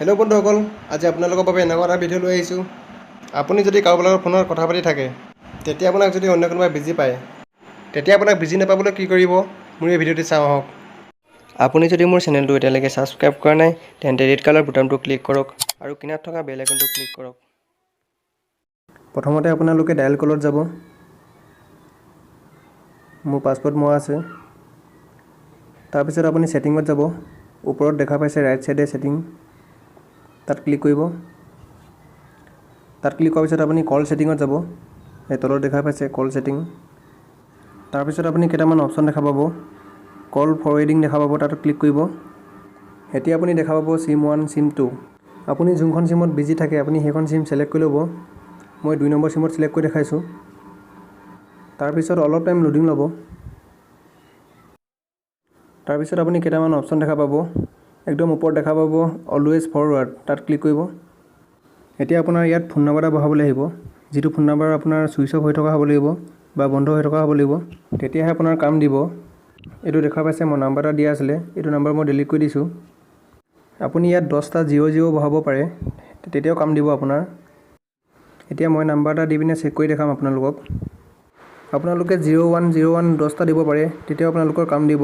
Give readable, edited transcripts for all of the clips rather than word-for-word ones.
Hello' বন্ধুসকল, আজি আপোনালোকৰ বাবে এনেকুৱা এটা ভিডিঅ' লৈ আহিছোঁ। আপুনি যদি কাৰোবাৰ লগত ফোনত কথা পাতি থাকে, তেতিয়া আপোনাক যদি অন্য কোনোবাই বিজি পায়, তেতিয়া আপোনাক বিজি নাপাবলৈ কি কৰিব, মোৰ এই ভিডিঅ'টি চাওঁ আহক। আপুনি যদি মোৰ চেনেলটো এতিয়ালৈকে ছাবস্ক্ৰাইব কৰা নাই, তেন্তে ৰেড কালাৰ বুটামটো ক্লিক কৰক আৰু কিনাৰত থকা বেল আইকনটো ক্লিক কৰক। প্ৰথমতে আপোনালোকে ডায়েল কলত যাব। মোৰ পাছপ'ৰ্ট মৰা আছে। তাৰপিছত আপুনি ছেটিঙত যাব। ওপৰত দেখা পাইছে ৰাইট ছাইডে ছেটিং, তাত ক্লিক কৰিব। তাত ক্লিক কৰাৰ পিছত আপুনি কল ছেটিঙত যাব। এই তলত দেখা পাইছে কল ছেটিং। তাৰপিছত আপুনি কেইটামান অপশ্যন দেখা পাব। কল ফৰৱেৰ্ডিং দেখা পাব, তাত ক্লিক কৰিব। এতিয়া আপুনি দেখা পাব চিম 1, চিম 2। আপুনি যোনখন চিমত বিজি থাকে, আপুনি সেইখন চিম ছিলেক্ট কৰি ল'ব। মই 2 নম্বৰ চিমত ছিলেক্ট কৰি দেখাইছোঁ। তাৰপিছত অলপ টাইম লোডিং ল'ব। তাৰপিছত আপুনি কেইটামান অপশ্যন দেখা পাব। একদম ওপৰত দেখা পাব অলৱেজ ফৰৱাৰ্ড, তাত ক্লিক কৰিব। এতিয়া আপোনাৰ ইয়াত ফোন নাম্বাৰ এটা বহাবলৈ আহিব, যিটো ফোন নাম্বাৰ আপোনাৰ ছুইচ অফ হৈ থকা হ'ব লাগিব বা বন্ধ হৈ থকা হ'ব লাগিব, তেতিয়াহে আপোনাৰ কাম দিব। এইটো দেখা পাইছে, মই নাম্বাৰ এটা দিয়া আছিলে, এইটো নাম্বাৰ মই ডিলিট কৰি দিছোঁ। আপুনি ইয়াত 10টা 0 0 বহাব পাৰে, তেতিয়াও কাম দিব আপোনাৰ। এতিয়া মই নাম্বাৰ এটা দি পিনে চেক কৰি দেখাম আপোনালোকক। আপোনালোকে 0 1 0 1 10টা দিব পাৰে, তেতিয়াও আপোনালোকৰ কাম দিব।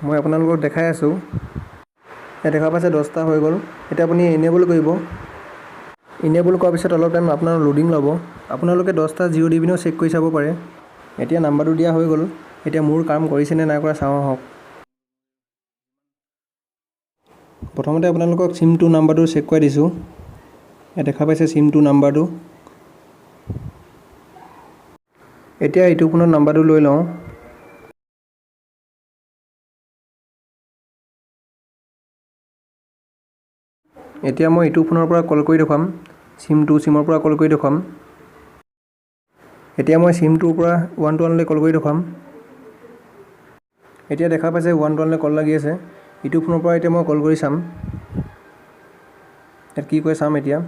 মই আপোনালোকক দেখাই আছোঁ। ইয়াত দেখা পাইছে 10টা হৈ গ'ল। এতিয়া আপুনি এনেবল কৰিব। এনেবল কৰাৰ পিছত অলপ টাইম আপোনাৰ লোডিং ল'ব। আপোনালোকে 10টা 0 দি পিনেও চেক কৰি চাব পাৰে। এতিয়া নাম্বাৰটো দিয়া হৈ গ'ল। এতিয়া মোৰ কাম কৰিছেনে নাই কৰা চাওঁ আহক। প্ৰথমতে আপোনালোকক চিম 2 নাম্বাৰটো চেক কৰাই দিছোঁ। ইয়াত দেখা পাইছে চিম 2 নাম্বাৰটো। এতিয়া ইটো ফোনত নাম্বাৰটো লৈ লওঁ। এতিয়া মই ইটো ফোনৰ পৰা কল কৰি দেখুৱাম। চিম 2 চিমৰ পৰা কল কৰি দেখুৱাম। এতিয়া মই চিম 2ৰ পৰা 1 2 1লৈ কল কৰি দেখুৱাম। এতিয়া দেখা পাইছে 1 2 1লৈ কল লাগি আছে। ইটো ফোনৰ পৰা এতিয়া মই কল কৰি চাম, ইয়াত কি কয় চাম। এতিয়া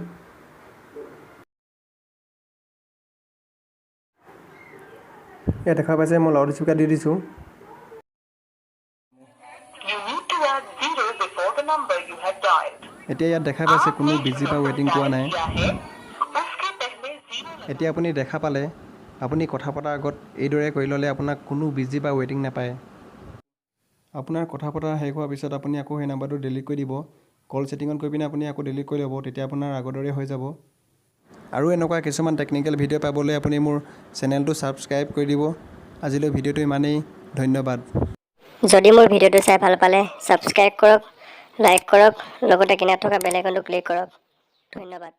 ইয়াত দেখা পাইছে মই লাউড স্পীকাৰ দি দিছোঁ। You need to add zero before the number you have dialed. এতিয়া ইয়াত দেখা পাইছে কোনো आपने বিজি जो বা नंबर ৱেইটিং কোৱা डायल নাই। किया है, उसके पहले जीरो এতিয়া আপুনি দেখা পালে, আপুনি কথা পতাৰ আগত এইদৰে কৰি ল'লে আপোনাক কোনো বিজি বা ৱেইটিং নাপায়। আপোনাৰ কথা পতা শেষ হোৱাৰ পিছত আপুনি আকৌ সেই নাম্বাৰটো ডিলিট কৰি দিব। কল ছেটিঙত গৈ পিনে আপুনি আকৌ ডিলিট কৰি ল'ব, তেতিয়া আপোনাৰ আগৰ দৰে হৈ যাব। আৰু এনেকুৱা কিছুমান টেকনিকেল ভিডিঅ' পাবলৈ আপুনি মোৰ চেনেলটো ছাবস্ক্ৰাইব কৰি দিব। আজিলৈ ভিডিঅ'টো ইমানেই, ধন্যবাদ। যদি মোৰ ভিডিঅ'টো চাই ভাল পালে ছাবস্ক্ৰাইব কৰক, লাইক কৰক, লগতে কিনাৰত থকা বেল আইকনটো ক্লিক কৰক। ধন্যবাদ।